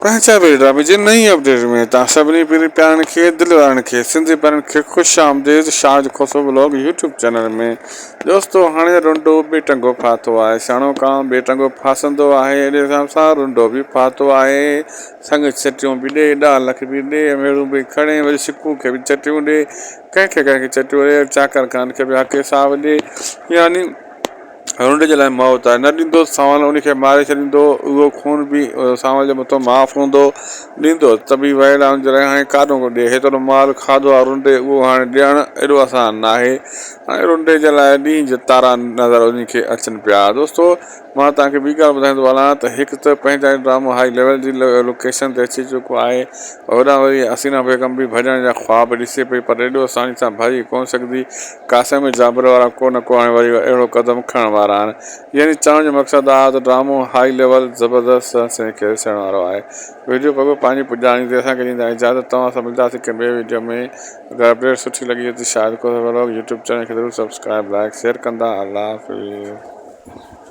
پنهنجا به ڊرامي جي نئين اپڊيٽ ۾ توهان سڀني پرين پيارن کي دل وارن کي سنڌي پيارن کي خوش آمديد Shah Khoso vlog YouTube channel ۾ دوستو هاڻي رنڊو بي ٽنگو ڦاٿو آهي سياڻو ڪانء بي ٽنگو ڦاسندو آهي اهڙي حساب سان رنڊو به ڦاٿو آهي سڱ چٽيون به ڏي ڏهه لک به ڏي ميڙون به کڻي وري سڪو کي به چٽيون ڏي ڪنهن کي ڪنهن کي چٽيون ڏي چاڪر خان کي به حق حساب ڏي يعني رنڊ جي لاء موت آهي، نه ڏيندو سانول ان کي ماري ڇڏيندو، اهو خون به سانول جي مٿان معاف هوندو، ڏيندو ته به ويل آهي ان جي لاء هاڻي ڪاڏو ڪو ڏي، هيترو مال کاڌو آهي رنڊي اهو هاڻي ڏيڻ ايڏو آسان ناهي، هاڻي رنڊي جي لاء ڏينهن جا تارا نظر ان کي اچن پيا. دوستو مان توهان کي ٻي ڳالهه ٻڌائيندو هلان ته هڪ ته پنهنجا ئي ڊرامو هائي ليول جي لوڪيشن تي اچي چڪو آهي هوڏانهن وري حسينا بيگم به ڀڄڻ جا خواب ڏسي پئي پر ايڏو آساني سان ڀڄي ڪونه سگهندي قاسم ۽ جابر وارا ڪو نه ڪو هاڻي وري اهڙو قدم کڻڻ وارا آهن. يعني چوڻ جو مقصد آهي ته ڊرامو هائي ليول زبردست سين کي رسائڻ وارو آهي. وڊيو پڳو پنهنجي پڄاڻي تي اسان کي ڏيندا اجازت توهان سان ملداسين ڪنهن ٻئي وڊيو ۾ اگر اپڊيٽ سٺي لڳي ته Shahid Khoso vlog YouTube channel کي ضرور سبسڪرائب لائيڪ شيئر ڪندا الله حافظ.